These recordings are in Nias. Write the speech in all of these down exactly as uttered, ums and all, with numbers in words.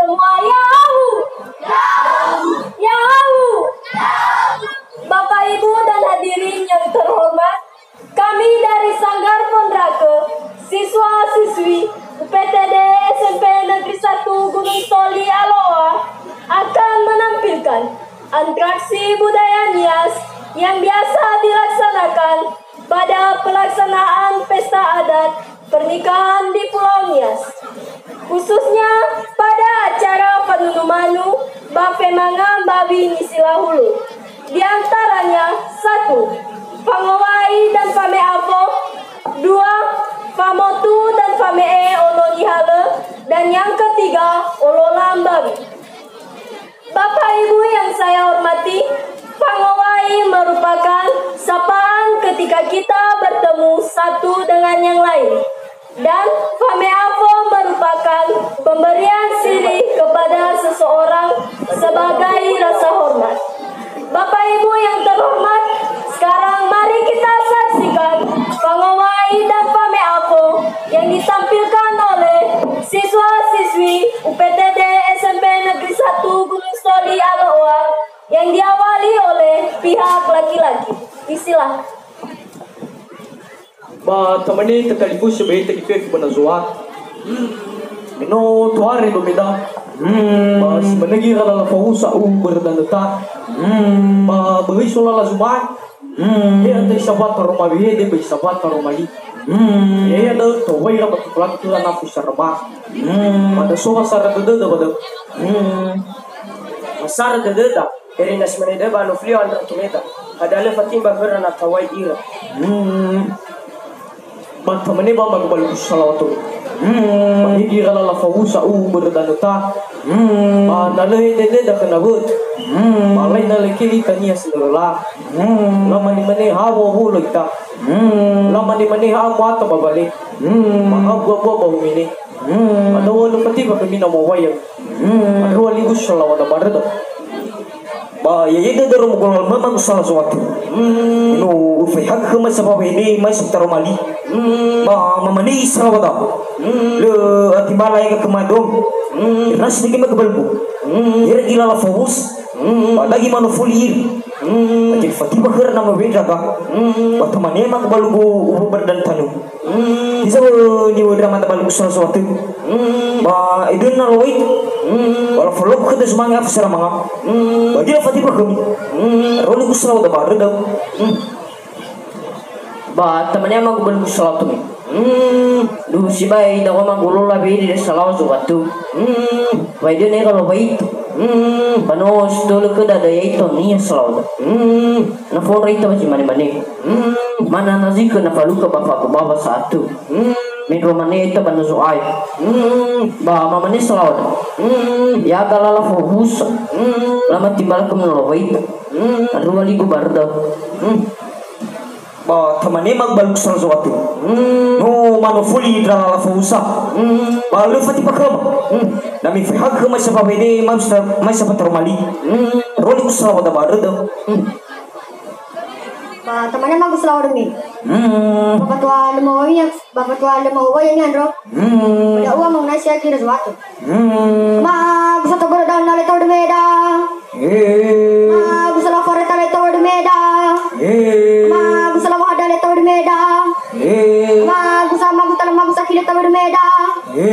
Semua, ya'ahu! Ya'ahu! Bapak, Ibu, dan hadirin yang terhormat, kami dari Sanggar Fondrake, siswa-siswi U P T D S M P Negeri satu Gunungsitoli Aloa, akan menampilkan atraksi budaya Nias yang biasa dilaksanakan pada pelaksanaan pesta adat pernikahan di Pulau Nias, khususnya pada acara fanunu manu ba femanga mbawi nisilahulu. Di antaranya, satu, fangowai dan fame'afo, dua, famotu dan fame'e ono nihalö, dan yang ketiga, olola mbawi. Bapak Ibu yang saya hormati, fangowai merupakan sapaan ketika kita bertemu satu dengan yang lain. Dan fame'afo merupakan pemberian siri kepada seseorang sebagai rasa hormat. Bapak Ibu yang terhormat, sekarang mari kita saksikan fangowai dan fame'afo yang ditampilkan oleh siswa-siswi U P T D S M P Negeri satu Gunungsitoli Aloa yang diawali oleh pihak laki-laki. Disilakan. Ba tamane tatalifusö ba ya'ita göi fefu ba nazoa. Me no tohare ba meda. Ba si manö göi ira lala fausa u börö danöta. Ba böi so lala zuma'ö. He anta isabata Roma wehede ba isabata Roma li. Ya'ia da'ö towai ira ba tufalatu ira nafu sarama. Ba da so wasara dödöda ba da'ö. Wasara dödöda. Ere na si mane da'ö ba noflio andra tumeda. Hadia lö fatimba khöra na tawai ira. Hmm. Ba tamane ba magu balugu salawato. Hmm. Ba higi ira lala fausa u börö danöta. Hmm. Ba na lö hende-hende da khöna wö. Hmm. Ba lai na leke ita nia sendorola. Hmm. La mane-mane ha wowo lo ita. Hmm. La mane-mane ha muata ba bale. Hmm. Ba ha bua-bua ba humene. Hmm. Ba da'ö lö fatimba khömi na mowai ya. Hmm. Ba da'ö ligu salawa da barö da. Ba ya'ia dödö romo golol möma usala zoatu. Hmm. No ufaihagö khöma saba wehede mai saba taroma li. Hmm. Ba mamane isalawa da. Hmm. Lö atimbala ega khöma dom. Hmm. Irasi dege magu balugu. Hmm. Ira gi lala fawus. Hmm. Ba dagi manofoli iri. Hmm. Ba jadi fatimba khöra na mawendra ga. Hmm. Ba tamane magu balugu ubu berdan tanu. Hmm. Hiza wö niwöndra mada ba lugu sala zoatö. Hmm. Ba edöna lowai. Hmm. Ba lafoloku khöda zumange afu sara manga. Hmm. Ba dila fatimba khömi. Hmm. Roli gu salawa da barö da'ö. Hmm. Ba tamane magu ba lugu salawa tö. Hmm. Duhu sibai dawa magu lola wede salawa zoatö. Hmm. Ba edöna ega lowai. Hmm. Ba no sitölö khöda da yaito nia salawa da. Hmm. Na fondra ita ba zi mane-mane. Hmm, manana zikö na falukö ba fagu bawa sa'atö. Hmm. Mendrua mane ita ba na Zo'aya. Hmm, ba mamane salawa da. Hmm, ya galala fohusa. Hmm. Lama timbala kö menolo waita. Hmm. Rua ligu barda. Hmm. Ba tamane magu ba lugu sala zoatö. Hmm. No manofoli ndra lala fohusa. Hmm. Ba lö fatimba khöma. Hmm. Na mifahakhö mai saba wede, mai sa-, mai saba taroma li. Hmm. Rua ligu salawa da barda. Hmm. Ba tamane magu salawa dömi. Hmm. Ba fatua lö mawawia, ba fatua lö mawawia niandro. Hmm. Ba da'ua mangunasi agi ira zoatö. Hmm. Magu sato börö daun na le tawö dömeda. He. Magu salawa fareta le tawö dömeda. He. Magu salawa hada le tawö dömeda. He. Magu sa-, magu tala magu saki le tawö dömeda. He.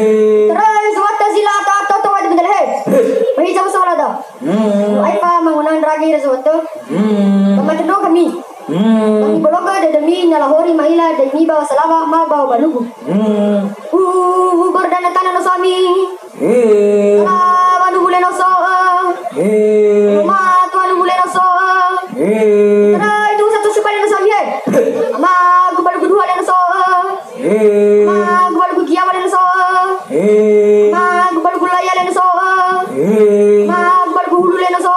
Teröi zoatö zi la ato-ato tawö dömeda he. He. Ba hiza masalah da. Hmm. Aefa mangonandra agi ira zoatö. Hmm. Ba matendro khömi. Hmm. Ba mibologö dödömi na lahori ma'ila döimi ba wasalawa ma ba wabalugu. Hmm. Uhu börö danöta na no so ami. He. Tala wanuhu le no so, eh. He. Roma tua nuhu le no so, eh. He. Tala itu satu supa le no so ami, he. He. Ama gu balugu dua le no so, eh. He. Magu balugu giawa le no so. He. Magu balugu laya le no so. He. Magu balugu hulu le no so.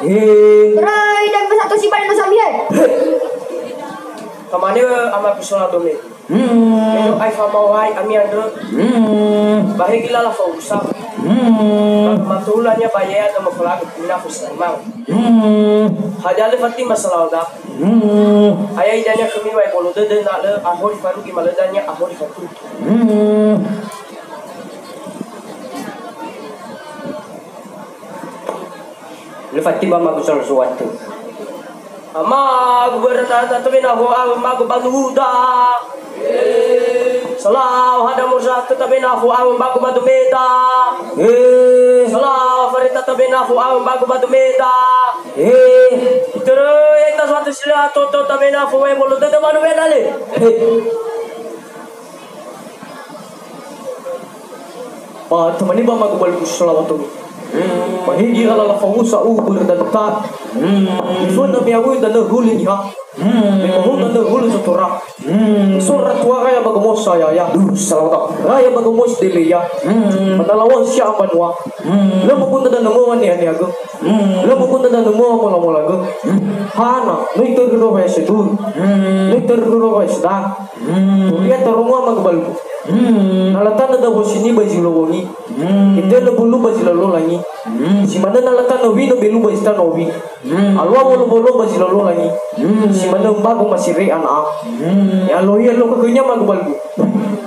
He. Rai dan pesatu sipa le no so mi he. He. Tamane ama bisola dome. Hmm. Eno ai famawai ami andrö. Hmm. Bahe gilala fausa. Hmm. Matulanya bayaya dan mafalagu mina fusa imang. Hmm. Hadia lö fatimba salawa da. Hmm. Aya idania khömi wa ebolo dödö na lö ahori farugi ma lö dania ahori fatugi. Hmm. Lö fatimba magu sala suatu. Amagu börö dada tabena fo'aö magu ba nuhuda. Salau hada mosatu tabena fo'aö magu ba dumeda. Salau fareta tabena fo'aö magu ba dumeda. Itörö eta suatu sila toto tabena fo'aö bolo dödö ba dumeda le. Ba tamane ba magu baluku salawatomi. Ba he gira lala fawusa uhu börö danta. Iföna me awö danö hulö niha. Me mahou danö hulö zotora. Sora tua raya ba gomosa yaya. Duh, salawata. Raya ba gomosa deleya. Ba na lawa'ö sia'a mbanua. Lö moguna danö mowa niha-nihagö. Lö moguna danö mowa mola-molagö. Hana, no itörö khöra wa ya sedul. No itörö khöra wa ya sedang. Turia tarongoa magu baluku. Na latanö dawa sini ba zi lowangi. Itölö bulu ba zi lalolangi. Si manö na latanö wino belu ba zi tanowi. Alua wolo-wolo ba zi lalolangi. Si manö mbagu masere ana'a. Ya lohi ya lo khökhönya magu baluku.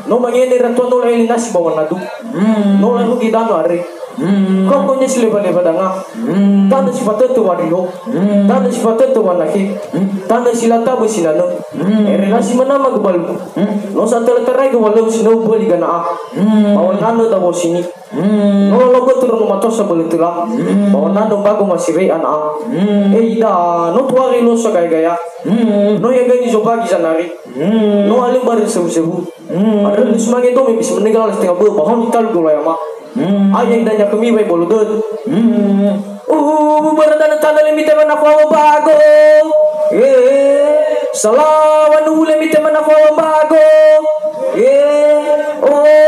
No mangene ratua no la'eli nasi ba wanadu. No lahugi danö are. Koko nya si lewa-lewa danga. Tanö si fatötö wariho. Tanö si fatötö wanakhe. Tanö si latabö sinanö. Ere nasi manö magu baluku. No satölö tarai gö walöu sinöu böli gana'a. Ba wananö dawa sini. No lolo götö rono matosa bölö töla. Ba wananö mbagu masere ana'a. Ei da, no tuari losa gaya-gaya. No ya gani zobagi zanari. No alö barö sewu-sewu. Arölö sumange domi bisa menega lala setengah bö, ba honi talu dola yama. Ayah idanya kemi wai bolo dödö. Uhu börö danö tanö le mitema na fawa bago. Salawa nuhu le mitema na fawa bago.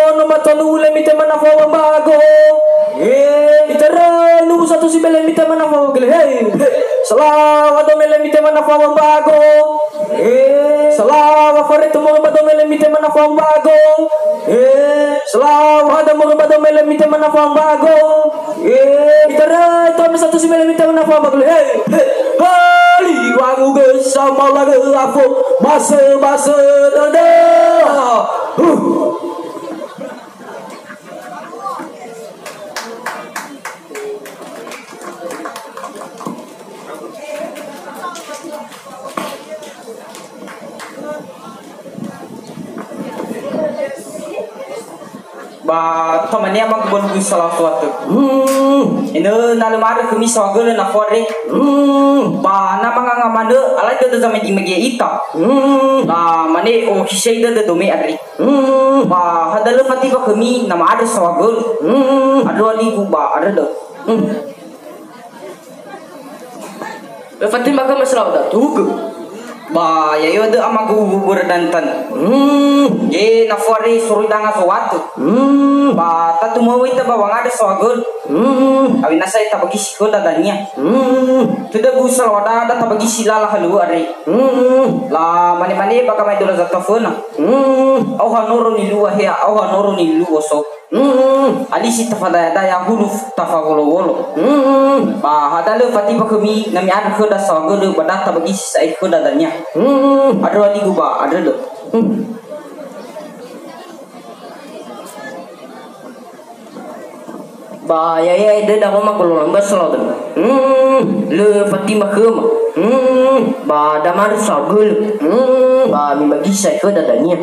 Ono matua nuhu le mitema na fawa bago. Itörö nuhu satu sibele mitema na fawa gele. He. Salawa dome le mitema na fawa bago. Salawa fareta moroi ba dome le mitema na fawa bago. Salawa hada moroi ba dome le mitema na fawa bago. Itörö tome satu sibele mitema na fawa bago. He, he. Hali wangu gösa maulagö afo. Basö, basö dödö. Huh. Ba tamane magu baluku salawatu. Enö na lö ma'andrö khömi saohagölö na fore. Ba na manganga manö, alai dödö zamegi-megi ita. Na mane ohisei dödö dome andre. Ba hadia lö fatimba khömi na ma'andrö saohagölö. Andrö aligu ba andrö dödö. Lö fatimba khöma salawa datu hugö. Ba ya'ia dödö amagu börö dantan. Ye na fore soroi danga sowatö. Ba tatu möwöita ba wangandrö saohagölö. Awena sa'ae tabagisi khöda dania. Tödögu salawa dada tabagisi lala halöŵö andre. La mane-mane ba gamaedola zataföna. Aoha noro nilu'a hea, aoha noro nilu'o so. Alisi tafadaya-daya, hulu tafawolo-wolo. Ba hadia lö fatimba khömi na mi'andrö khöda saohagölö ba da tabagisi sa'ae khöda dania. Andrö aligu ba andrö dödö. Ba ya'ia dödö aroma golola mbasa laudödö. Lö fatimba khöma. Ba da ma'andrö saohagölö. Ba mibagisi sa'ae khöda dania.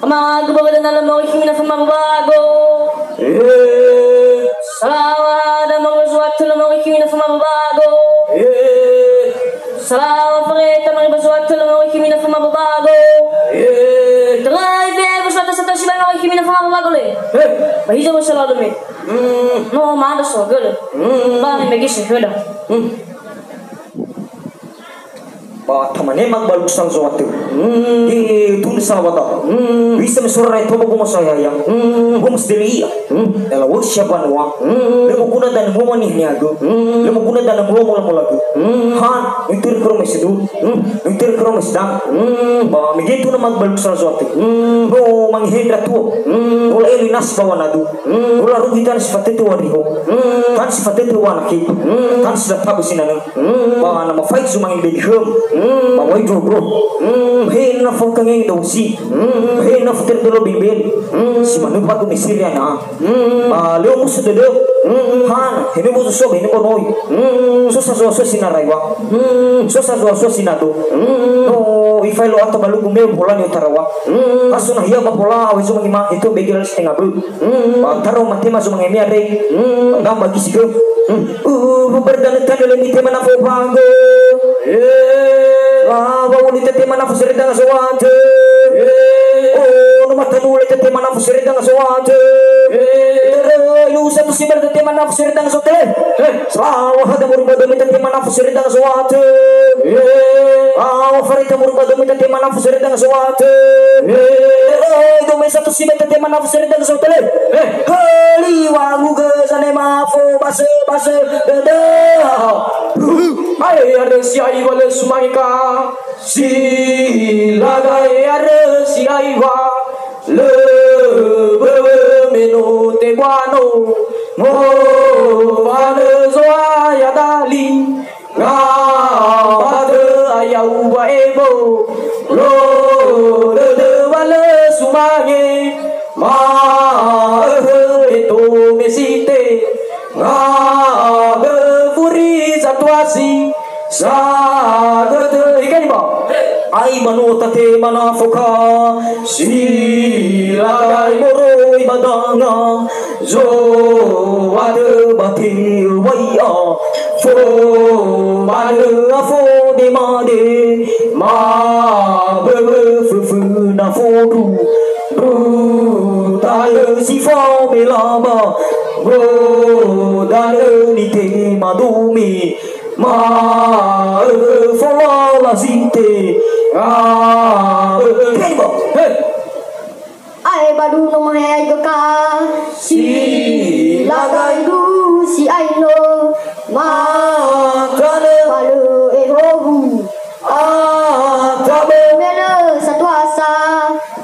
Amagu börö danö lö moroi khömi na famababago. Salawa hada moroi ba sowatö lö moroi khömi na famababago. Salawa fareta moroi ba sowatö lö moroi khömi na famababago. Tödöi fefu satu-satu sibai moroi khömi na famababago le. Ba hiza wa salalu me. No ma'andrö saohagölö. Ba mibagisi sa'ae khöda. Ba tamane magu baluku sala sowatö. He, tunö salawata. Bisa me sora rai toba gomo sayaya. Gomo sedele ia. Lala wösi ya banua. Lö moguna danö mowa niha-nihagö. Lö moguna danö mowa mola-molagö. Han, no itörö khöra mai sedul. No itörö khöra mai sedang. Ba mege tunö magu baluku sala sowatö. No mangehe ndra tuo. No la'eli nasi ba wanadu. No larugi tanö si fatötö wariho. Tanö si fatötö wanakhe. Tanö si latabö sinanö. Ba na mafaigi zumange bedi hö. Ba wai ndrondro. He na fangkangenge dawasi. He na fatere dolo bimbel. Si manö bagu mesiri ana. Ba leo musu dödö. Hana, he me musu so, he me bonoi. So sa zoa so sinaraiwa. So sa zoa so sinado. No, ifai lo ata balugu meu bolani otarawa. Aso nahia ba pola, awe so mangima, itu begi lalu setengah beu. Ba taro matema so mangemea rei. Ba gamba gisi geu. Ubu berdanö tanö le mitema nafo bangö. Lawa uli tetema nafo seredanga soatö. Oh, no matanu le tetema nafo seredanga soatö. Teroi lu satu sibar tetema nafo seredanga soatö. Selawa hada murubado mita tema nafo seredanga soatö. Awa farita murubado mita tema nafo seredanga soatö. Teroi dome satu sibar tetema nafo seredanga soatö. Heli wangu geza ne mafo base base dede. Ae, arö si aiwa lö sumangeka. Si lagae arö si aiwa. Lö böwö me no tebuano. Mo fanö Zo'aya dali. Ngabatö ayau wa'ebo. Lo dödö wa lö sumange. Ma'öhö eto mesite. Ngabö furi satuasi. Sagötö ikeni ba. Ai banua tatema nafoka. Silagai moroi ba danga. Zoatö ba tewai'a. Fo manö afo demade. Maböwö föfö na fondru. Bru tanö si famelaba. Bro danö nitema dome. Ma'ökhö folala zite. Ngabö. Kemba. He. Ae ba duno mahe ai göka. Si lagai du si aino. Ma. Tanö. Falö ehowu. Atabö. Melö satuasa.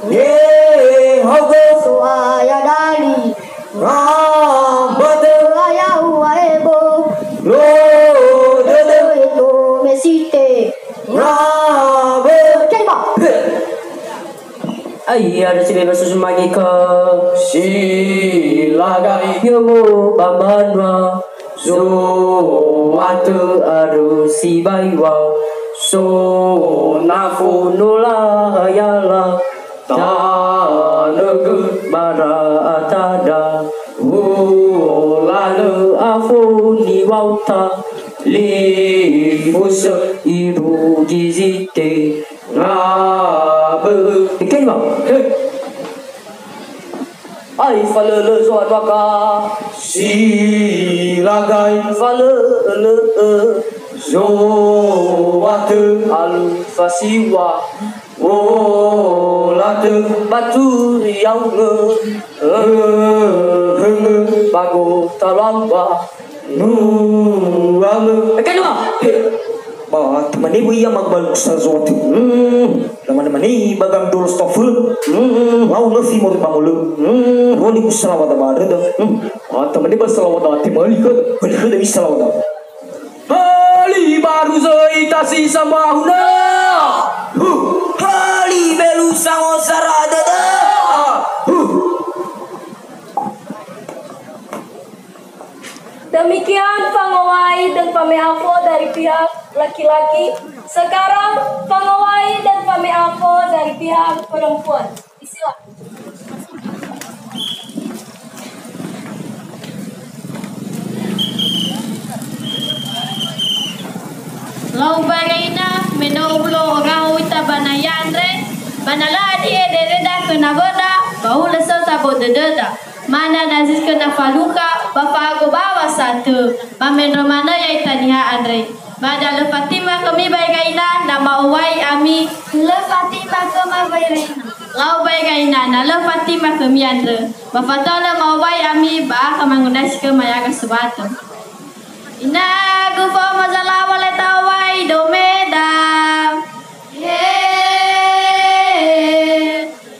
Ngehaogö. So'aya dali. Ngabö. Ayau aebo. Lo dödö. Eto mesite. Ngabö. Kemba. He. Ai, ada si bebas susu magi ke. Silagai. Yomo ba mbanua. Zoatö arö si baiwa. So nafo no la yala. Tanö gö bara atada. Ulanö afo niwauta. Lifusö irugi zite. Ngabö. Ikeni, Bang. He. Ai falölö zoa duaka. Silagai. Falölö. Zoatö. Alu fasiwa. Olatö. Baturi yaungö. Höngö. Bago talamba. Nuangö. Eke dua. He. Ba, tamane bui ia magbalu sa zoatö. Hmm. Lamane-mane ba gandolo stofel. Hmm. Lau nöfi mori bangolö. Hmm. Roli ku salawada ba röda. Hmm. Ba, tamane ba salawada te mali khöda. Mali khöda wi salawada. Hali baru zöi tasi sambahuna. Huh. Hali belu sango sara dödö. Huh. Demikian pengawai dan pameafo dari pihak laki-laki. Sekarang pengawai dan pameafo dari pihak perempuan. Isilah. Lau bae gaina, me no ulo oraho ita ba nahia andre, ba na lö adi'e dereda khö nawöda, ba hulö sota bo dödöda. Mana nazis kena falukha, ba fa'agobawa satö, ba mendro manö ya'ita niha andre. Ba da lö fatima khömi bae gaina, na ma'owai ami. Lö fatima khöma bae gaina. Lau bae gaina, na lö fatima khömi andrö. Ba fatölö ma'owai ami, ba akha mangondrasi khöma yaga subatö. Ina gu fomo zalawa le ta'owai domeda. He.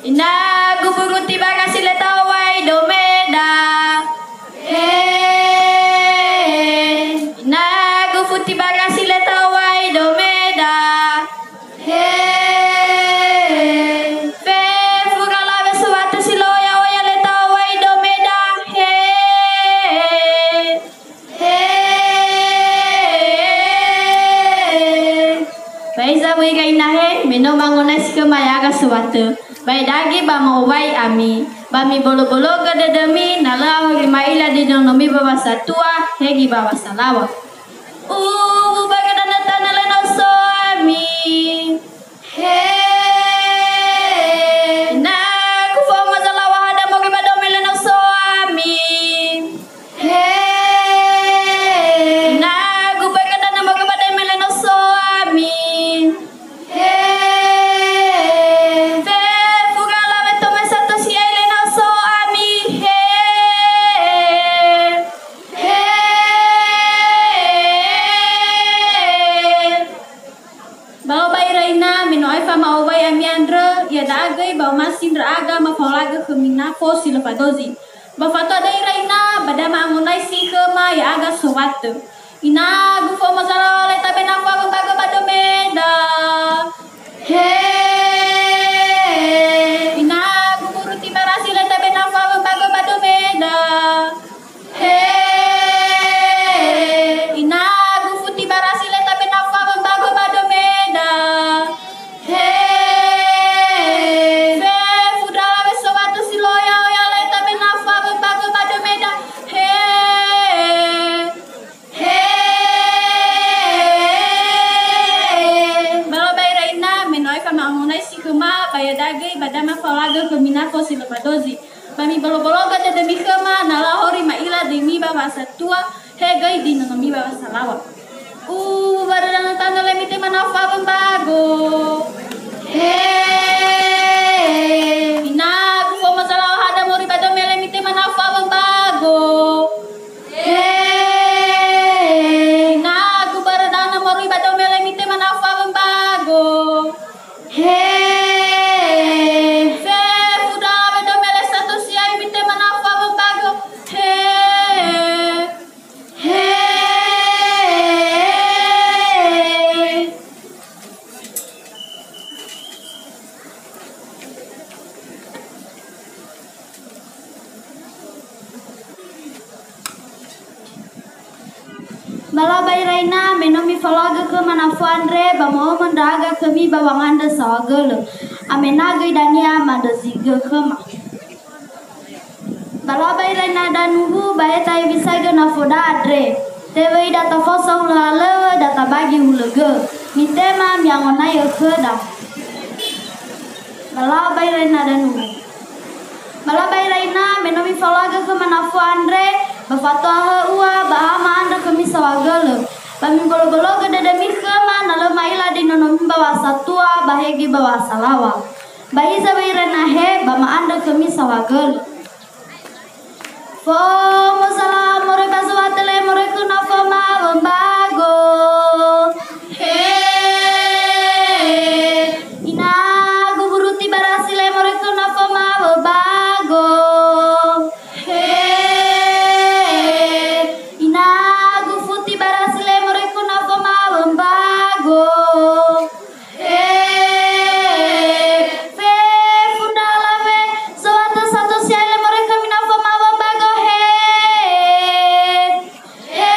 Ina gu bungu tibarasi le ta'owai domeda. He. Ina gu futi barasi le ta'owai domeda. Watö, ba edagi ba ma'owai ami, ba mibolo-bologö dödömi, na lö ahogi ma'ila di nonomi ba wasatua, hegi ba wasalawa. Uwu ba gadanö tanö lö na so ami. He. Na gufo'ö mazalawa hada mogi ba dome lö na so ami. He. Na guböi gadanö mogi ba dome lö na so ami. He. Fefu gala wetome sato si'ai lö na so ami. He. He. Ba lö ba ira ina, me no aefa ma'owai ami andrö, iada'e göi ba omasi ndra'aga mafaolagö khömi nafo si lö fadozi. Ba fatua döi ira ina, ba da ma'angonaisi khöma ya'aga sowatö. Ina gufo'ö mazalawa lö tabe nafo awö mbago ba domeda. He. Ina gufuti barasi lö tabe nafo awö mbago ba domeda. He. Ina gufuti barasi lö tabe nafo awö mbago ba domeda. He. Fefu ndra'aga sowatö si lö ya'oya lö tabe nafo awö mbago ba domeda. He. He. Ba lö ba ira ina, me no aefa ma'angonaisi khöma, ba iada'e göi ba da mafaolagö khömi nafo si lö fadozi. Ba mibolo-bologö dödömi khöma, na lö ahori ma'ila döimi ba wasatua, he göi di nonomi ba wasalawa. Uwu ba gadanö tanö lö mitema nafo awö mbago. He. Ina gufo'ö mazalawa hada moroi ba dome lö mitema nafo awö mbago. He. Ina guböi gadanö moroi ba dome lö mitema nafo awö mbago. He. Fefu ndra'aga dome lö sato si'ai mitema nafo awö mbago. He. He. Ba lö ba ira ina, me no mifaolagö khöma nafo andre, ba mo'ömö ndra'aga khömi ba wangandrö saohagölö. Amena göi dania mandrözigö khöma. Ba lö ba ira ina danuhu, ba he tahewisaigö nafoda andre. Tewöi da tafosa hulö halöŵö, da tabagi hulögö. Mitema mi'angonai'ö khöda. Ba lö ba ira ina danuhu. Ba lö ba ira ina, me no mifaolagö khöma nafo andre, ba fatua hö ua, ba ha ma'andrö khömi saohagölö. Ba mibolo-bologö dödömi khöma, na lö ma'ila di nonomi ba wasatua, ba hegi ba wasalawa. Ba hiza wa ira ina he, ba ma'andrö khömi saohagölö. Fomo sala moroi ba sowatö lö moroi khö nafo mawö mbago. He. Ina gufuti barasi lö moroi khö nafo mawö mbago. He. Ina gufuti barasi lö moroi khö nafo mawö mbago. He. Fefu ndra'aga sowatö sato si'ai lö moroi khömi nafo mawö mbago he. He.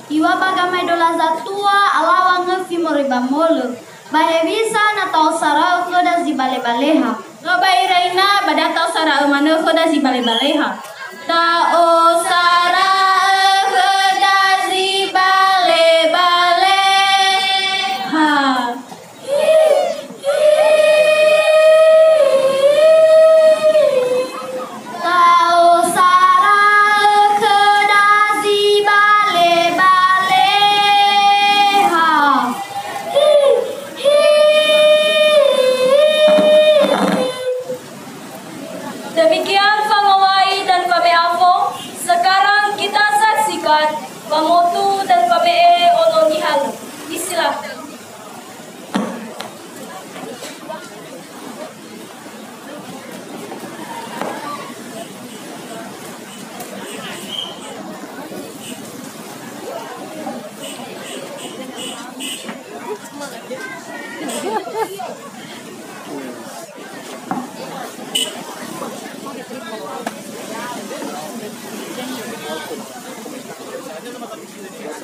Iŵa'ö ba gamaedola zatua alaŵa ngöfi moroi ba molö. Ba hewisa na ta'osara'ö khöda zi bale-baleha? No ba ira ina ba da ta'osara'ö manö khöda zi bale-baleha. Ta'osara'ö khöda zi bale-baleha. Ta'osara'ö khöda zi bale-baleha. Demikian fangowai dan fame'e afo. Sekarang kita saksikan famotu dan fame'e ono nihalö. Disilakan.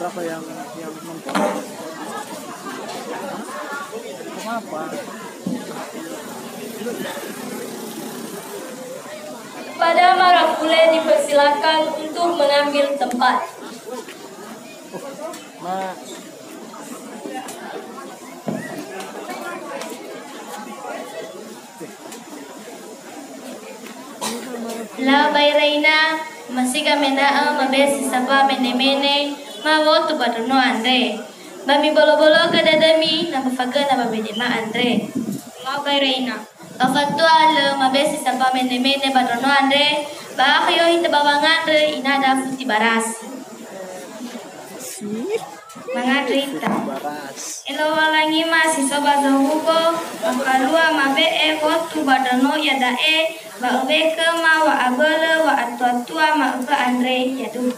Berapa yang, yang nonton? Kenapa? Kepada marafule dipersilakan untuk mengambil tempat. Ma. Lau ba ira ina, omasi gamena'ö mabe'e si sambua mene-mene, mawotu ba ndraono andre. Ba mibolo-bologö dödömi na mufagöna ba bedema andre. Lau ba ira ina. Ba fatua lö mabe'e si sambua mene-mene ba ndraono andre, ba akha yohi ita ba wangandrö ina da futi barasi. Mangandrö ita. E Lowalangi ma si so ba zorugo, ba falua mabe'e wotu ba ndraono iada'e, ba uŵe khöma wa'abölö wa'atua-tua ma'ökhö andre, yaduhu.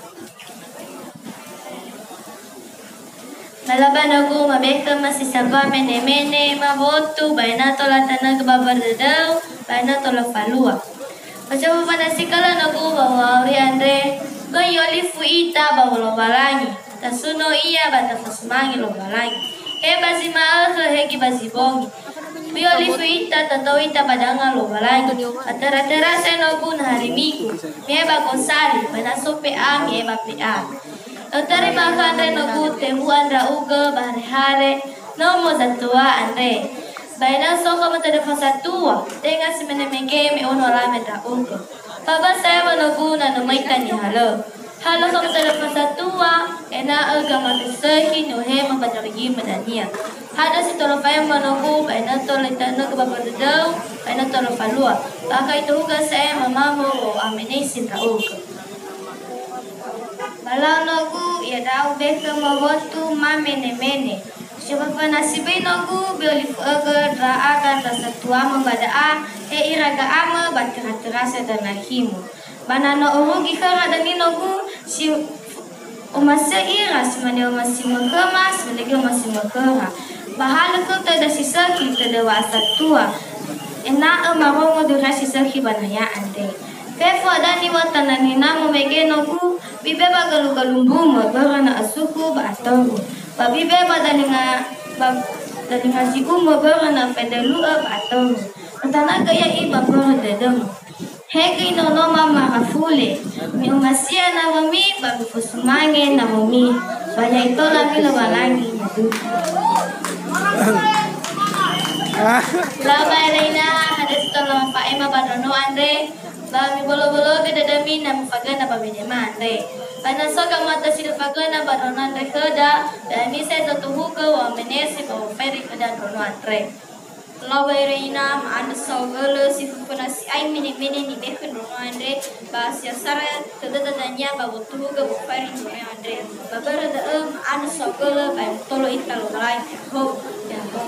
Ba lau ba nogu mabe'e khöma si sambua mene-mene, mawotu, ba ena'ö tola tanögö ba mbörö dödöu, ba ena'ö tola falua. Ba si fönasi khölö nogu ba wa'auri andre, böi olifu ita ba Lowalangi. Tasuno ia ba tafosumange Lowalangi. He ba zi ma'ökhö, he göi ba zi bongi. Böi olifu ita, tatou ita ba danga Lowalangi. Ba töra-töra sa'ae nogu na hari Migu, mi'e ba gosali, ba na so pe'a, mi'e ba pe'a. Ötöri ma'ökhö andre nogu, tewu ndra'ugö ba hare-hare, nomo zatua andre. Ba ena'ö so khöma tödö fasatua, tenga si mene mege me ono alawe ndra'ugö. Fabasa ewö nogu na no möi tania halö. Halö khöma tödö fasatua, ena'ö gamate sökhi ni'ohema ba ndra'ugimö dania. Hadia si tola fa'ema nogu, ba ena'ö tola itanögö ba mbörö dödöu, ba ena'ö tola falua. Ba akha itohugö sa'ae mamamo wo'amenesi ndra'ugö. Ba lau nogu, iada'e uŵe khöma wotu mamene-mene. Si fönasi böi nogu, böi olifu ögö ndra'aga ndra satuamö ba da'a, he ira ga'amö ba töra-töra sa'ae danakhimö. Ba na no orugi khöra dania nogu, si omasi'ö ira, si mane omasimö khöma, si mane göi omasimö khöra. Ba halö khöu tödö si sökhi, tödö wa'asatua, ena'ö marongo dödöu si sökhi ba naya andre. Fefu hadia niŵa'ö tanö ninamö mege nogu, bibe ba galu-galu mbumö börö na ösukhu ba atoru. Ba bibe ba dalinga, ba dalinga zi'umö börö na fedölu'ö ba atoru. Ötanagö ya'i ba mbörö dödömö. He göi nonoma marafule, mi'omasi'ö nawömi ba mifosumange nawömi, ba ya'e tola ami Lowalangi, yaduhu. Lau ba ira ina, hadia si tola mafa'ema ba ndraono andre, ba mibolo-bologö dödömi na mufagöna ba bedema andre. Ba na so gamate si lö fagöna ba ndraono andre khöda, ba ya'ami sa'ae zotuhugö wa'amenesi ba wofairi khöda ndraono andre. Lau ba ira ina, ma'andrö saohagölö si föföna si'ai mene-mene nibe'e khö ndraono andre, ba si asara tödöda dania ba wotuhugö wofairi ndraono andre. Ba börö da'ö, ma'andrö saohagölö ba ya mutolo ita Lowalangi. Ho, ya ho.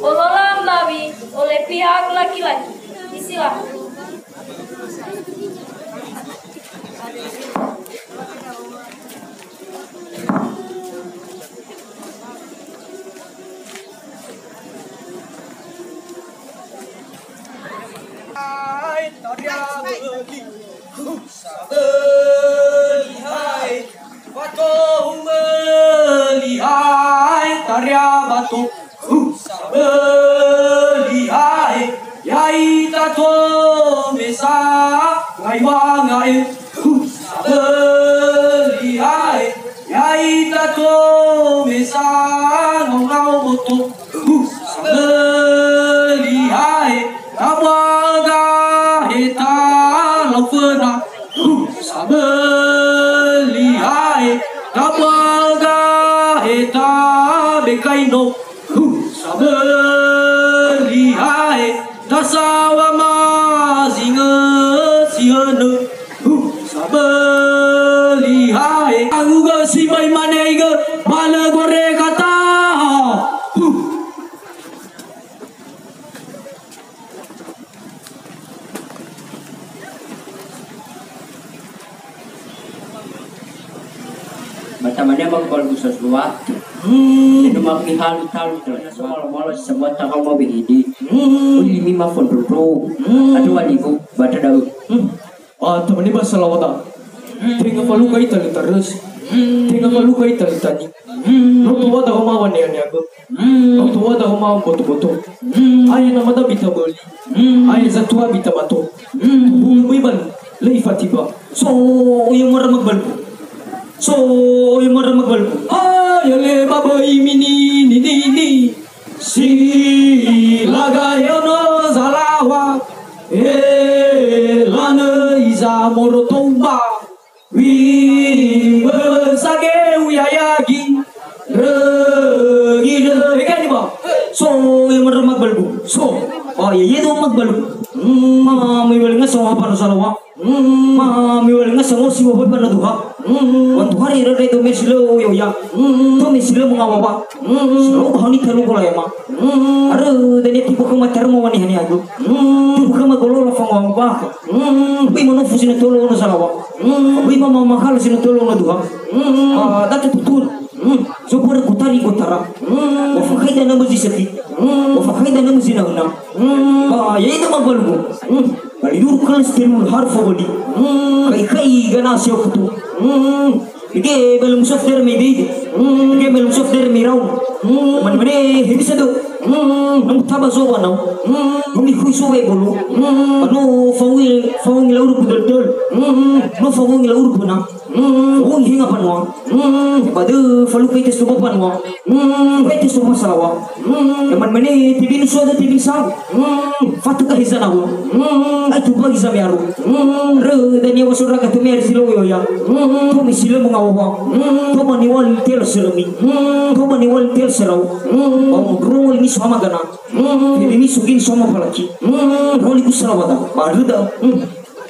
Olola mbawi, ole pihak laki-laki. Isilah. Saböli hai, fato humöli hai, taria bato. Saböli hai, ya'ita to mesa, ngai wanga'e. Saböli hai, ya'ita to mesa, ngau-ngau boto. Saböli hai, tabua gahe talau föna. Saböli hai, tabua gahe tabe kaino. Saböli hai, tasaŵa ma zinga si hönö. Saböli hai, angugö si bai mane igö, ba lö goreka taha. Ba tamania ba kepala pusat dua. Hmm. Ino maki halu talu telah semua mala semua tahau mau behidi. Hmm. Uli lima fondro. Hmm. Atau walibu, bata daun. Hmm. Ah, tamania ba salawata. Hmm. Tenga faluka ita le tarus. Hmm. Tenga faluka ita le tani. Hmm. Lo tuada homa wane-wane ago. Mm. Auto wada homa boto-boto. Mm. Ae na mada bita böli. Mm. Ae zatua bita mato. Mm. Bulu mui balu, lei fatiba. So, oyo mara magbalu. So, oyo mara magbalu. Ae le babai mini, ni, ni, ni. Si laga yono zalawa. E, lanö iza moro tomba. Wi, böbö sageu yayagi. Rögi, rögi, kan, ba? So, yang merem magbalu. So. Oh, ya, ya, itu magbalu. Hmm, mama, mi wali ngasa wa para salawa. Hmm, mama, mi wali ngasa ngosi wa pada duha. Hmm, waktu hari rögi itu mesilo yo ya. Hmm, tu mesilo mengawa, ba. Hmm, selalu bahani talu bola ya, ma. Hmm, aduh, dan dia tipu ke matar mau wani hani aku. Hmm, tipu ke magolo la fango ba. Hmm, wi manofu sina tolo ono salawa. Hmm. Wi mama mahal sina tolo ono duha. Hmm. Ah, datu tutun. Hmm. Sopur kutari kotara. Hmm. Wa fakhaida na muzi seti. Hmm. Wa fakhaida na muzi nauna. Hmm. Ah, ya itu magbalugu. Hmm. Bali dulu kal setelul harfa bali. Hmm. Kai-kai gana siok tu. Hmm. Ige belum soft der mi didi. Hmm. Ige belum soft der mi rau. Hmm. Man mane hibisa do. Hmm. Nung taba zowa nau. Hmm. Nung ikhui sowe bolu. Hmm. Ano fawi, fawi laur budel-del. Hmm. No fawi laur buna. Mm, wongi hinga banua. Mm, ba dö faluka ite soba banua. Mm, ite soba sawa. Mm, teman mene tibin suada tibin sawa. Mm, fatu ka hiza nawa. Mm, atu ba hiza mearu. Mm, re dania wasura ka tumer silo yoya. Mm, to mi silo ngawa. Mm, to mani wal tel seremi. Mm, to mani wal tel serau. Mm, ba mudro wal ni sama gana. Mm, ini sugin sama palaki. Mm, roli ku salawata. Ba rida. Mm.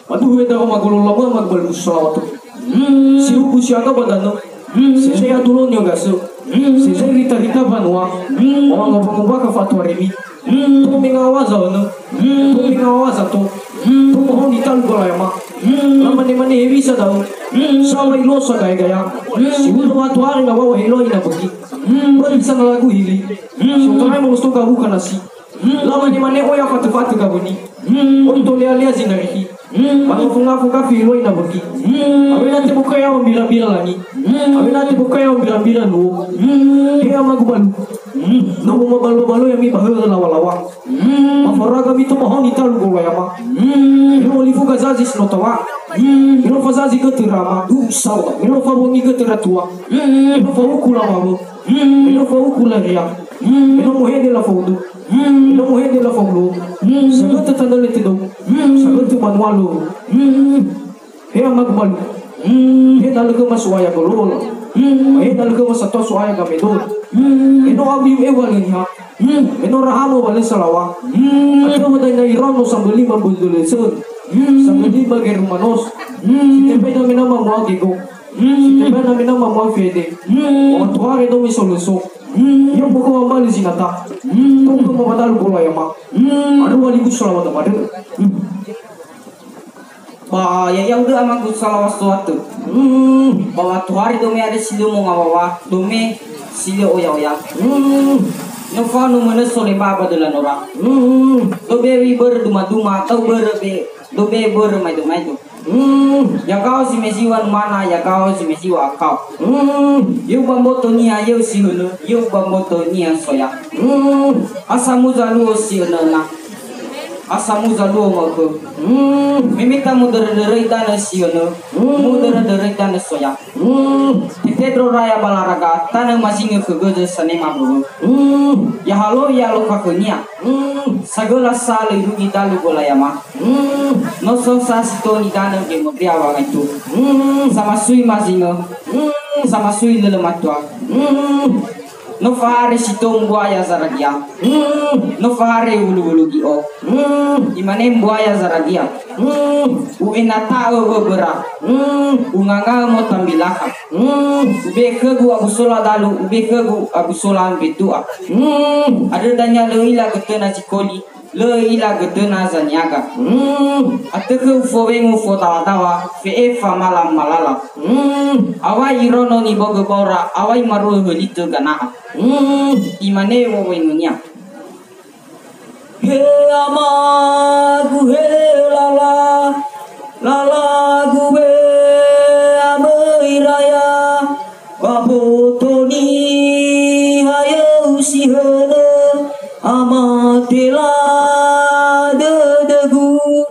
Aduh, weda ho magolo lama magbalu salawatu. Hmm. Si huku si aga ba danö. Hmm. Si zai aduloni ogasö. Hmm. Si zai rita-rita banua. Hmm. Owangoba-ngoba ka fatuaremi. Hmm. To mengawaza önö. Hmm. To mengawaza to. Hmm. To mohoni talu golayama. Hmm. Lamane-mane hewisa da'ö. Hmm. Sawa ilosa gaya-gaya. Hmm. Si ulo watuare na wawa heloi na bögi. Hmm. Bögi sana lagu hili. Hmm. Si utorai molosto gawu kanasi. Hmm. Lamane-mane oya fatö-fatö gawuni. Hmm. Oi tolea-lea zinarihi. Hmm. Ba ngafu-ngafu gafi loi na bögi. Hmm. Awena teboka yawa mbira-mbira langi. Hmm. Awena teboka yawa mbira-mbira luo. Hmm. He amagu balu. Hmm. No mo mabalu-balu yami ba höhö lawa-lawa. Hmm. Mafaragami to mahoni talu golayama. Hmm. He olifu gazazi sinotawa. Hmm. He lo fazazi götö rama. Du sawa. He lo fawongi götö ratua. Hmm. He lo fawuku lawawö. Hmm. He lo fawuku laria. Hmm. He lo mohede lafaudu. Hmm. No muhede la faulo. Hmm. Sagötö tanö le tödö. Hmm. Sagötö banua lo. Hmm. He amagu balu. Hmm. He na lö göma So'aya golola. Hmm. He na lö göma satua So'aya gamedo. Hmm. He no abi eu wa lö niha. Hmm. He no rahamo wa lö salawa. Hmm. Atau dai na irono samböli ma bödölö sön. Hmm. Samböli ma gerumanos. Hmm. Sitebe na mena ma mua gego. Hmm. Sitebe na mena ma mua fede. Hmm. Otuare do mi solöso. Hmm. Ira pokok mambali zinata. Hmm. Tongkö mabadalu bola yama. Hmm. Aduh, wali ku salawat pada. Hmm. Ba ya'ia udö amagu salawa soatö. Hmm. Ba watuhari dome ada si lö mongawawa, dome si lö oya-oya. Hmm. No fao no mönö solemba ba döla nora. Hmm. Dobe wi börö duma-duma, tau börö be, dobe börö maido-maido. Hmm. Yagao zi meziwa numana, yagao zi meziwa akao. Hmm. Yeu ba mboto niha, yeu si hönö, yeu ba mboto niha soya. Hmm. Asa muza luo si önö-önö. Asa muza luo ma'ökhö. Mm, memeta mudörö-döröi danö si önö. Mm. Mudörö-döröi danö soya. Mm. Petedro raya ba laraga, tanö mazingö khö gözö sanema böwö. Mm. Yahalo yalo khönia. Mm. Sagöla sa lö irugi dalu gola yama. Mm. No so sa si tou nidanö gemodria wangaitu. Mm. Samasui mazingö. Mm. Samasui lölö matua. Mm. No fahare si tou mbuaya zaragia. Mm. No fahare wulu-wulu gi'o. Mm. Imane mbuaya zaragia. Mm. U'enata'ö wöböra. Mm. Ungangaö mota mbilaha. Mm. Ube khögu abu sola dalu, ube khögu abu sola mbetu'a. Mm. Andrö dania lö ila götöna zikoli. Lö ila götöna zaniaga. Mm. Atökhö ufowengu fodawa-dawa, fe'e famala-malala. Mm. Awai irono nibogö baora, awai marua hölitö gana'a. Mm. Imane wowengunia. He amagu, he lala, lalagu we amöi raya. Ba mboto niha ya'u si hönö, amatela dödögu.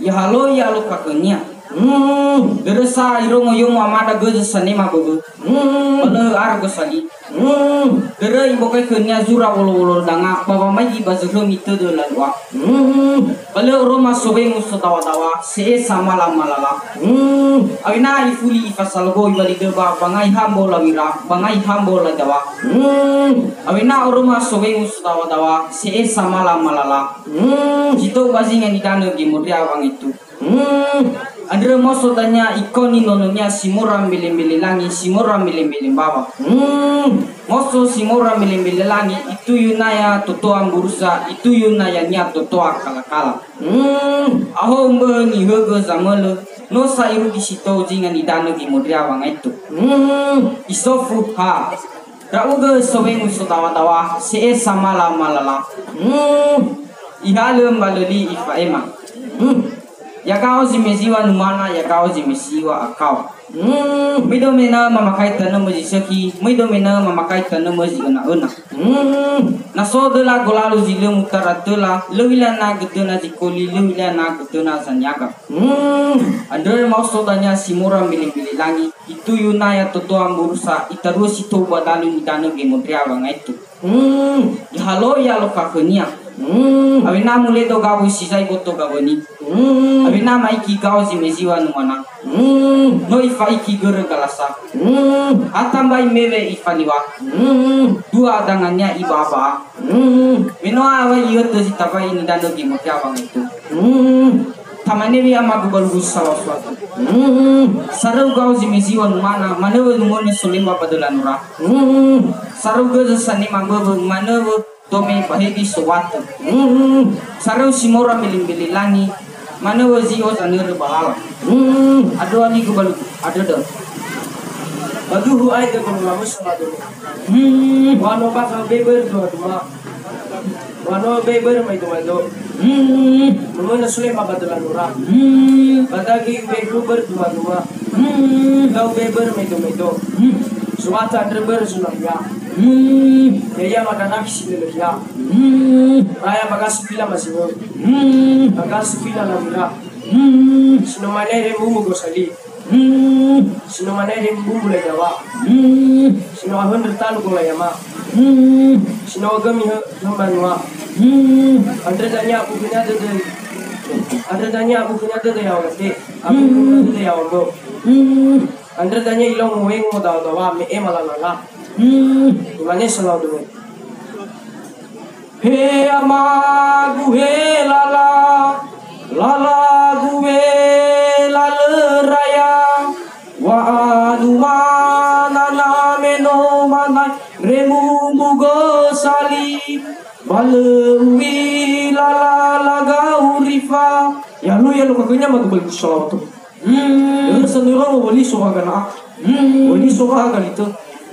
Yahaloi ya'alokha khönia. Hmm, dörö sa irongo yomo amada gözö sanema böwö. Hmm, ba lö argo sali. Hmm, dörö ibokai khönia zura wolo-wolo danga, ba wamaigi ba zöhrömi tödö lalua. Hmm, ba lö oroma sowengu sodawa-dawa, se'e samala-malala. Hmm, awena ifuli ifasalogoi ba lidöba, ba ngai hambo lawira, ba ngai hambo ladawa. Hmm, awena oroma sowengu sodawa-dawa, se'e samala-malala. Hmm, si tou ba zinga nidanö gemodria wangaitu. Hmm, andrö moso dania ikoni nononia si mora mbele-mbele langi, si mora mbele-mbele mbawa. Hmm, moso si mora mbele-mbele langi, ituyu naya totoa mburusa, ituyu nayania totoa kala-kala. Hmm, aho mböhö nihögö zamölö, no sa irugi si tou zinga nidanö gemodria wangaitu. Hmm, isofu ha. Ndra'ugö sowengu sodawa-dawa, se'e samala-malala. Hmm, ihalö mbalöli ifa'ema. Hmm. Yagao zi meziwa numana, yagao zi meziwa akao. Hmm, möi dömenö mamakai tanömö zi sökhi, möi dömenö mamakai tanömö zi öna-öna. Hmm, na so döla golalu zi lö mutara töla, lö u'ila na götöna zi koli, lö u'ila na götöna zaniaga. Hmm, andrö maoso dania si mora mbele-mbele langi, ituyu naya totoa mburusa, itarua si tou ba dalu nidanö gemodria wangaitu. Hmm, ihaloi ya'alokha khönia. Hmm, awena muledo gawu si zai boto gawöni. Hmm, awena ma'iki gao zi meziwa numana. Hmm, no ifa'iki görö galasa. Hmm, atambai mewe ifaliwa. Hmm, dua dangania iba'a-ba'a. Hmm, menoa awai iötö zi tabai nidanö gemodria wangaitu. Hmm, tamanewi amagu ba lugu sawa suatu. Hmm, saröu gao zi meziwa numana, manöwö numönö solemba ba döla nora. Hmm, saröu gözö sanema böwö, manöwö dome ba hebi sowatö. Hmm, saröu si mora mbele-mbele langi, manöwö zi'o zanörö ba lala. Hmm, andrö aligu ba lugu, andrö dö. Ba duhu ae dögö no lamusa ba dögö. Hmm. Wa no bakha be börö dua-dua. Wa no be börö maido-maido. Hmm. Numönö solemba ba döla nora. Hmm. Ba dagi ube khö börö dua-dua. Hmm. Dau be börö maido-maido. Hmm. Sowatö andrö börö zunahia. Hmm. Ya'ia madanaki si lölöhia. Hmm. Raya ba gasu fila mazingö. Hmm. Ba gasu fila lawira. Hmm. Si no mane re mumu gosali. Hmm. Si no mane re mbumbu lai dawa. Hmm. Si no ahöndrö talu gola yama. Hmm. Si no agömi hö-, hö mbanua. Hmm. Andrö dania abu khönia dödö. Andrö dania abu khönia dödö yaŵa te. Abu khönia dödö yaŵa mbö. Hmm. Andrö dania ilau mowengo dawa-dawa me e malalala. Hmm. Imane solau dödö. He amagu, he lala, lalagu we lalö raya, wa'anuma nana me no Ba lö u'ila lala gaurifa. Ya lu ya lo kakenya ma gubal busalawato. Hmm. Lö sanura mo wali soraga na'a. Hmm. Wali soraga lito.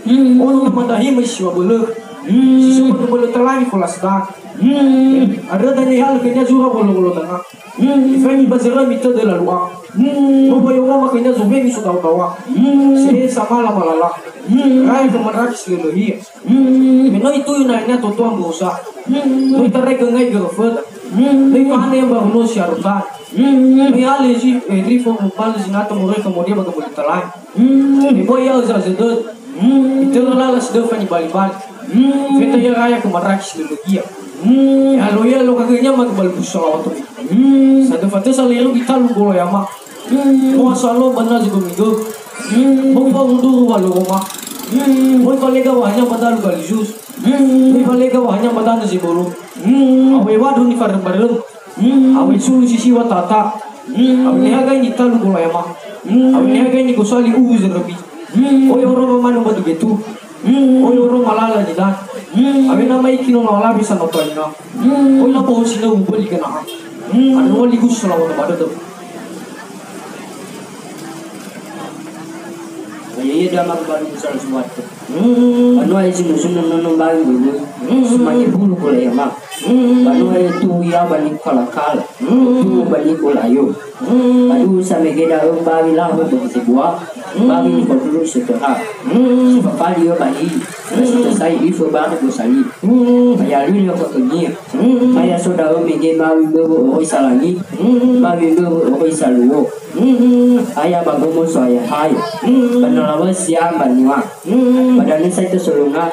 Hmm. Ono na madahi mai siwa bölö. Hmm. Si sopa tu bölö talami fola sedang. Hmm. Ada tanya hal kenya zura bolo-bolo tanga. Hmm. Ifai mi bazara mito de lalu'a. Hmm. Mo bayo ma kenya zobe mi so tawa-tawa. Hmm. Se sama lama lala. Hmm. Rai ke maraki si lö-lö hia. Hmm, me no ituyu nahania totoa mbosa. Hmm, no itarai göngai göröföda. Hmm, no ifahane mbaru no si arotan. Hmm, no ihale zi, eh, rifo mubali zinata moroi kemudian bagamulitalai. Hmm, me boi ya'ö zazödödö. Hmm, itörö lala si döfa nibali-bali. Hmm, feta ia raya kemaraki si lö-lö ia. Hmm, ya lo, ya lo kagönya ma gubal busalawato. Hmm, sadöfa tösa leru italu golo yama. Hmm. Moa salo ba nazi gomigo. Hmm. Moa fa unduru wa loroma. Hmm. Moa fa lega wahanya ba dalu galizus. Hmm. Moa fa lega wahanya ba dana zebolo. Hmm. Awe wadu ni farem-barem. Hmm. Awe sulu sisi wa tata. Hmm. Awe lehagai ni talu gola yama. Hmm. Awe lehagai ni gosali uwu zeremi. Hmm. Oi oro mamanu batu getu. Hmm. Oi oro malala ni dan. Hmm. Awe nama iki no lawalabi sama toina. Hmm. Oi lapo hosi no ubeli kena. Hmm. Anu wali gus lawa tabada tu. Iya, iya, damar baru besar semua tu. Hmm. Anu aja sih musim nono baru dulu. Hmm. Semakin bulu kula ya, Mak. Hmm. Anu aja tu ya bani kala-kala. Hmm. Tu bani kula yo. Hmm. Anu samegeda bawi lahu bagi sebuah. Hmm. Bawi ni kodulu setelah. Hmm. Sifapali yo bahi. Nasi tasai ifo baru bosali. Hmm. Aya luli yo kotonia. Hmm. Aya so da'ö mege bawi böwö oi salangi. Hmm. Bawi böwö oi saluo. Hmm. Aya ba gomo so aya hai. Hmm. Ba nalawa sia mbanua. Hmm. Ba danö sai tosolonga.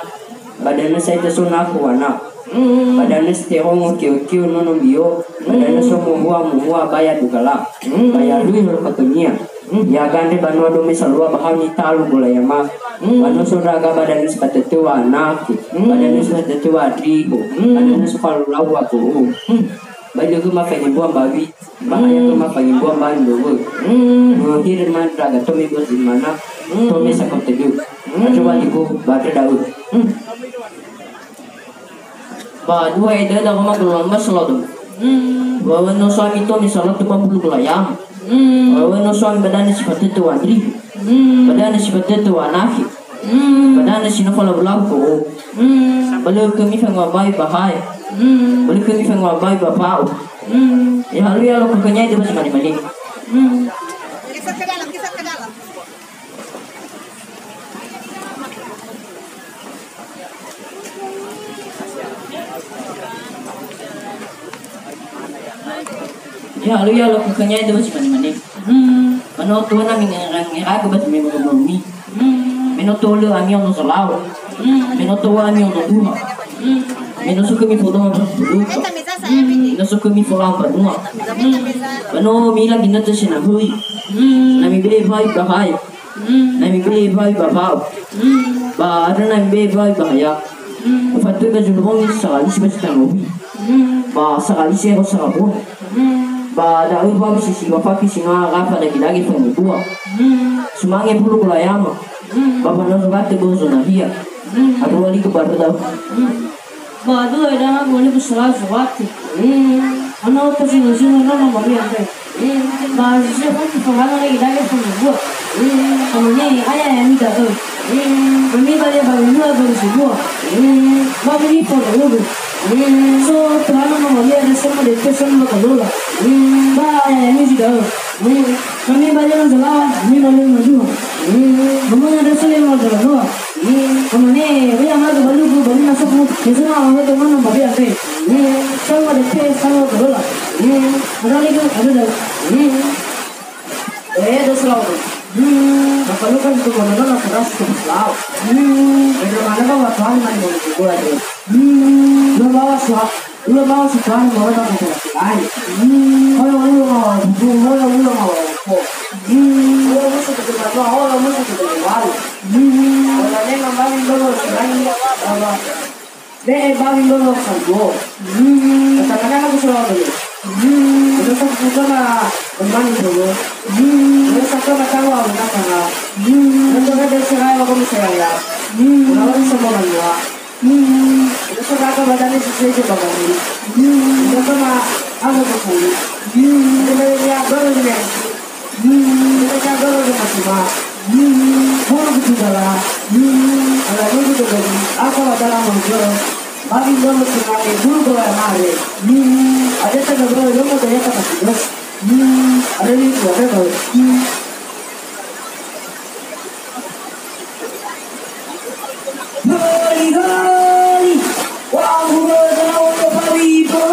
Ba danö sai tosona kuana. Hmm. Ba danö si terongo kio-kio nono mbio. Ba danö so mohua-mohua baya dugala. Hmm. Baya lui holo kotonia. Hmm. Ya gandre banua dome salua ba hau ni talu gola yama. Hmm. Banua so ndraga ba danö si fatötö wa anake. Hmm. Ba danö si fatötö wa andriho. Hmm. Ba danö so falulau wa go'o. Hmm. Ba ilö gö ma fengebua mbawi. Ba aya gö ma fengebua mbawi mböwö. Hmm. Ngöhir ma ndraga tome gö zimana. Hmm. Tome sakau tödö. Hmm. Ajo wali gö ba da'ö. Hmm. Ba dua eda da ma keluar mas lo do. Hmm. Wa wa no suami to misal tu ba bulu kelayam. Hmm. Wa wa no suami badana sifat itu wandri. Hmm. Badana sifat itu wanahi. Hmm. Badana sino fala ulau ko. Hmm. Balik kami fengwa bai bahai. Hmm. Balik kami fengwa bai bapau. Hmm. Ya lu ya lo kekenya itu masih mani-mani. Hmm. Kisah ke dalam, kisah ke dalam. Ya, lu ya lo kekenya itu masih mani-mani. Hmm. Mano tuan nami ngerang-ngerang ke bas memang belum ni. Hmm. Meno tolo ami ono solau. Hmm. Meno toa ami ono dua. Hmm. Meno suka mi fodo ma bulu. Hmm. Meno suka mi fola banua. Hmm. Meno mila ginata sena hui. Hmm. Nami be vai bahai. Hmm. Nami be vai bapau. Hmm. Ba ada nami be vai bahaya. Hmm. Fatu ka julubong sakalisi basi tanobi. Hmm. Ba sakalisi ero sarabun. Hmm. Ba da'ö bawi si siwa faki singa rafa dagi-dagi fangibua. Hmm. Sumange bulu kulayama. Hmm. Ba fanoso wate bozo nahia. Hmm. Adu wali ku baru da'ö. Hmm. Ba dua edana wali ku selalu sewati. Hmm. Ana oto singa-singa nana mami ante. Hmm. Ba sisi faki fangana dagi-dagi fangibua. Hmm. Amane aya ya mi da'ö. Hmm. Mami bale bawi lua bawi sebua. Hmm. Ba mami poro udu. Hmm. So, Tuhan mamalia ada sama D P sama bakalola. Hmm. Ba, ya, ya, ini sudah. Hmm. Kami balik yang salah, ini balik yang dua. Hmm. Mama ada salah yang salah dua. Hmm. Mama ni, dia mah tu balu, balu masuk tu. Dia sama orang tu mana mafia tu. Hmm. Sama D P sama bakalola. Hmm. Ada lagi, ada dah. Hmm. Eh, ada selalu. Hmm. Maka lu kan itu mana-mana keras tu selalu. Hmm. Ada mana kau apa mana mau itu gua tu. Hmm. Lu bawa suap, lu bawa suap, bawa tak ada lain. Hmm. Hoyo, hoyo, hoyo, hoyo, hoyo, hoyo. Hmm. Hoyo, musuh tu kedua, hoyo, musuh tu kedua. Hmm. Hoyo, memang balik dulu, selain, apa, Be'e bawi lolo sago. Hmm. Kata-kata aku selalu dulu. Hmm. Ada satu juga na bermain dulu. Hmm. Ada satu na tahu aku nak sana. Hmm. Ada juga ada serai aku misalnya. Hmm. Kalau bisa mau banyak. Hmm, itu raga badannya sesuai sama kami. Hmm, itu sama apa tuh? Hmm, itu yang gagal ini. Hmm, itu yang gagal ini cuma. Hmm, buruk itu salah. Hmm, ada itu tuh. Apa masalah muncul? Bagi gagal cuma buruk gagal mare. Hmm, ada tak gagal, lo mau tanya tak masuk. Hmm, ada itu ada tuh. Hmm. Hali, hali, wanggu bösö na oto farido.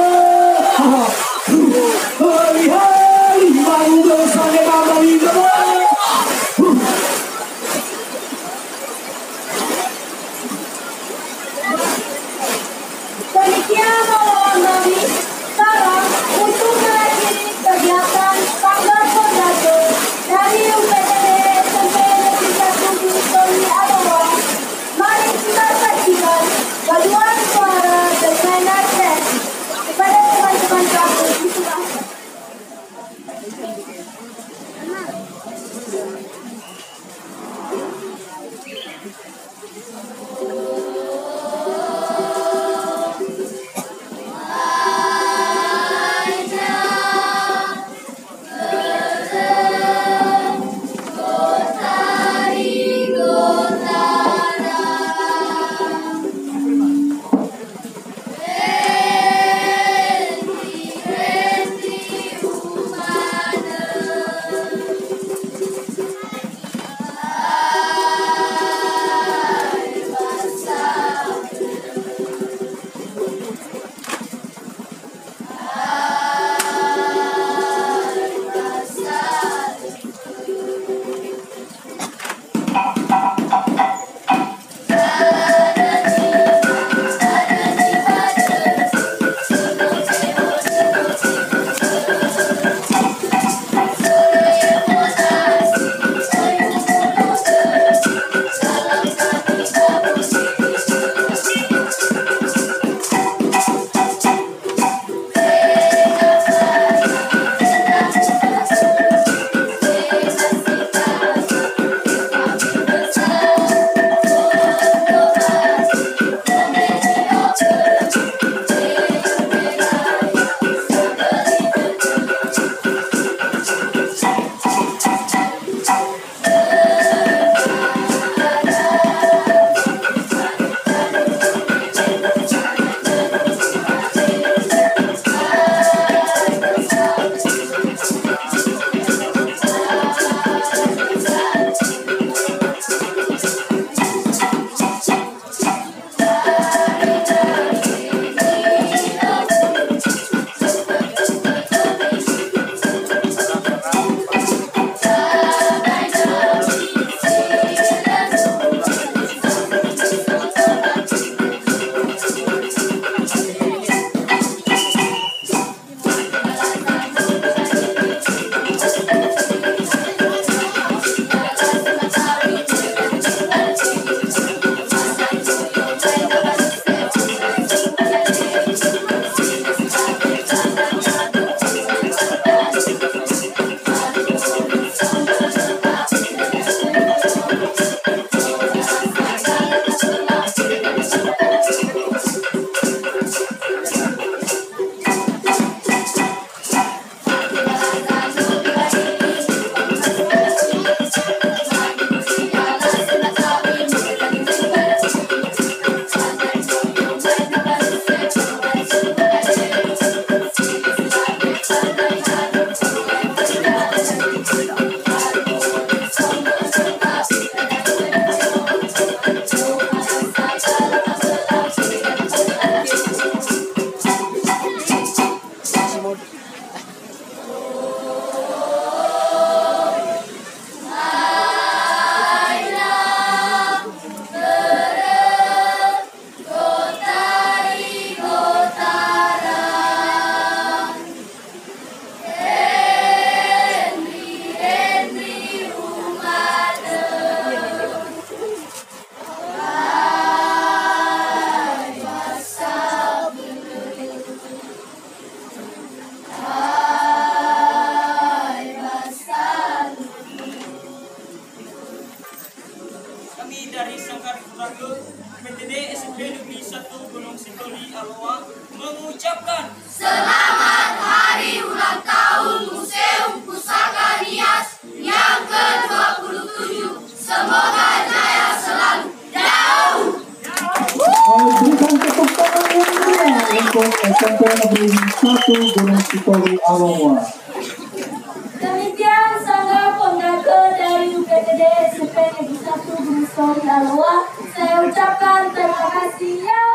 Hali, hali, wanggu bösö na mama lido. Demikian lawan kami. Sekarang untuk mengakhiri kegiatan tanggal sembilan belas Selamat hari ulang tahun Museum Pusaka Nias yang kedua puluh tujuh. Semoga jaya selalu. Jauh. Berikan tepuk tangan yang meriah untuk S M P Negeri satu Gunung Sitoli Alowa. Demikian sanggah pondake dari U P T D S M P Negeri satu Gunung Sitoli Alowa. Saya ucapkan terima kasih ya.